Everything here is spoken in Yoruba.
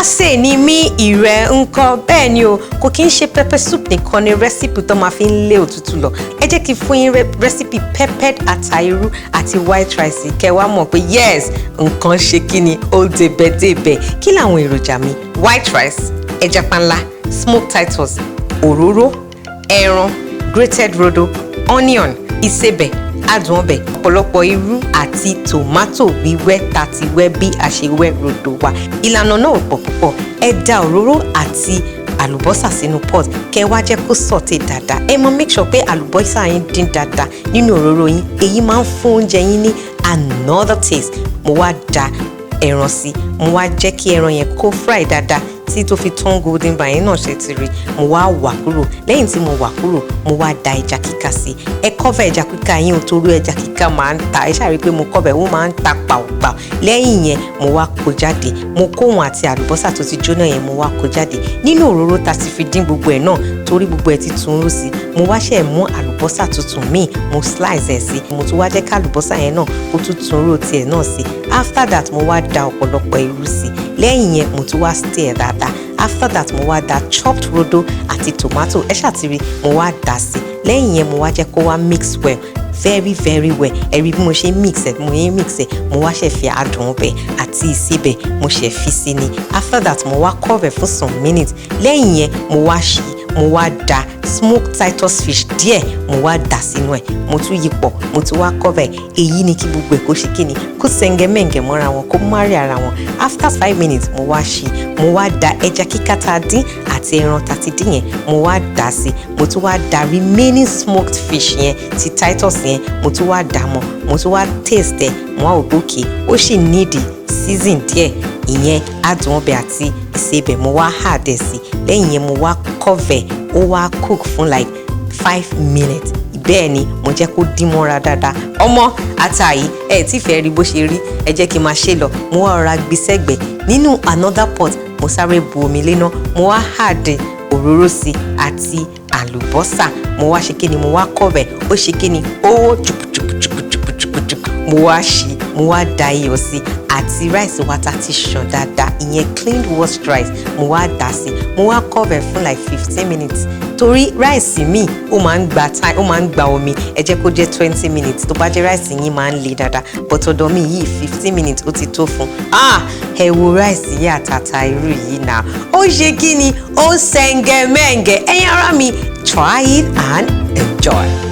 Alásè ni mí, ìrẹ́ ńkọ́? Bẹ́ẹ̀ ni o, kò kí ń ṣe pepper soup nìkan ni recipe tó máa fi ń lé òtútù lọ. Ẹ jẹ́ kí n fún yín recipe peppered ata irú àti white rice, kẹ́ wá mọ̀ pé yes, nǹkan ṣe kí ni, ó débẹ̀ débẹ̀. Kí làwọn èròjà mi? White rice, ẹja panla, smoked titus, òróró, ẹran, grated rodo, onion, ìsebẹ̀, adùn ọbẹ̀, ọ̀pọ̀lọpọ̀ irú àti tòmátò wíwẹ́ tá ti wẹ́ bí a ṣe wẹ́ rodo wa. Ìlànà náà ò pọ̀ púpọ̀. Ẹ da òróró àti àlùbọ́sà sínú pot, kẹ́ wá jẹ́ kó sauté dáadáa. Ẹ máa make sure pé àlùbọ́sà yín dín dáadáa nínú òróró yín. Èyí máa ń fún oúnjẹ yín ní another taste. Mo wá da ẹran sí, mo wá jẹ́ kí ẹran yẹn kó fry dáadáa tí tó fi turn golden brown yẹn náà ṣe ti rí. Mo wá wà kúrò. Lẹ́yìn tí mo wà kúrò, mo wá da ẹja kíka sí. Ẹ cover ẹja kíka yín o, torí ẹja kíka máa ń ta. Ẹ ṣáà rí i pé mo cover, ó máa ń ta pàùpàù. Lẹ́yìn yẹn, mo wá kó jáde. Mo kó òun àti àlùbọ́sà tó ti jóná yẹn, mo wá kó jáde nínú òróró tá ti fi dín gbogbo ẹ̀ náà, torí gbogbo ẹ̀ ti tún rú sí. Mo wá ṣe mú àlùbọ́sà tuntun míì, mo slice ẹ̀ sí. Mo tún wá jẹ́ ká àlùbọ́sà yẹn náà kó tún tún rú tiẹ̀ náà sí. After that, mo wá da ọ̀pọ̀lọpọ̀ irú sí. Lẹ́yìn yẹn, mo tún wá stir dáadáa. After that, mo wá da chopped rodo àti tomato, ẹ ṣáà ti rí, mo wá dà sí. Lẹ́yìn yẹn, mo wá jẹ́ kó wá mix well, very very well. Ẹ rí bí mo ṣe mix ẹ, mo yẹn mix ẹ. Mo wá ṣe fi adùn ọbẹ̀ àti ìsebẹ̀, mo ṣe fi sí ni. After that, mo wá cover fún some minutes. Lẹ́yìn yẹn, mo wá ṣí, mo wá da smoked titus fish díẹ̀, mo wá dà sínú ẹ̀. Mo tún yí pọ̀, mo tún wá cover ẹ̀. Èyí ni kí gbogbo ẹ̀ kó ṣe kíni, kó sẹ̀ǹgẹ̀mẹ̀ǹgẹ̀ mọ́ra wọn, kó marry ara wọn. After 5 minutes, mo wá ṣí, mo wá da ẹja kíká tá a dín àti ẹran tá a ti dín yẹn, mo wá dà sí. Mo tún wá da remaining smoked fish yẹn, ti titus yẹn, mo tún wá dà mọ́. Mo tún wá taste ẹ̀. Mo wá wò pé okay, ó sì need season díẹ̀, ìyẹn adùn ọbẹ̀ àti ìsebẹ̀. Mo wá add ẹ̀ sí. Lẹ́yìn yẹn, mo wá cover, ó wá cook fún like 5 minutes. Bẹ́ẹ̀ ni, mo jẹ́ kó dín mọ́ra dáadáa. Ọmọ ata yìí, ẹ tí fẹ́ rí bó ṣe rí, ẹ jẹ́ kí n máa ṣe lọ. Mo wá rọra gbé sẹ́gbẹ̀ẹ́. Nínú another pot, mo sáré bu omi léná, mo wá add òróró sí àti àlùbọ́sà. Mo wá ṣe kíni, mo wá cover. Ó ṣe kíni, ó chukuchukuchukuchukuchuku. Mo wá ṣí, mo wá da iyọ̀ sí àti rice wa tá ti ṣàn dáadáa, ìyẹn cleaned washed rice. Mo wá dà sí, mo wá cover fún like 15 minutes, torí rice mi ó máa ń gba time, ó máa ń gba omi. Ẹ jẹ́ kó jẹ́ 20 minutes tó bá jẹ́ rice yín máa ń le dáadáa, but ọ̀dọ̀ mi yìí, 15 minutes ó ti tó fún. Ah, ẹ wo rice yìí àtàtà irú yìí náà, ó ṣe kí ni, ó sẹ̀ǹgẹ̀mẹ̀ǹgẹ̀. Ẹ̀yin ará mi, try it and enjoy.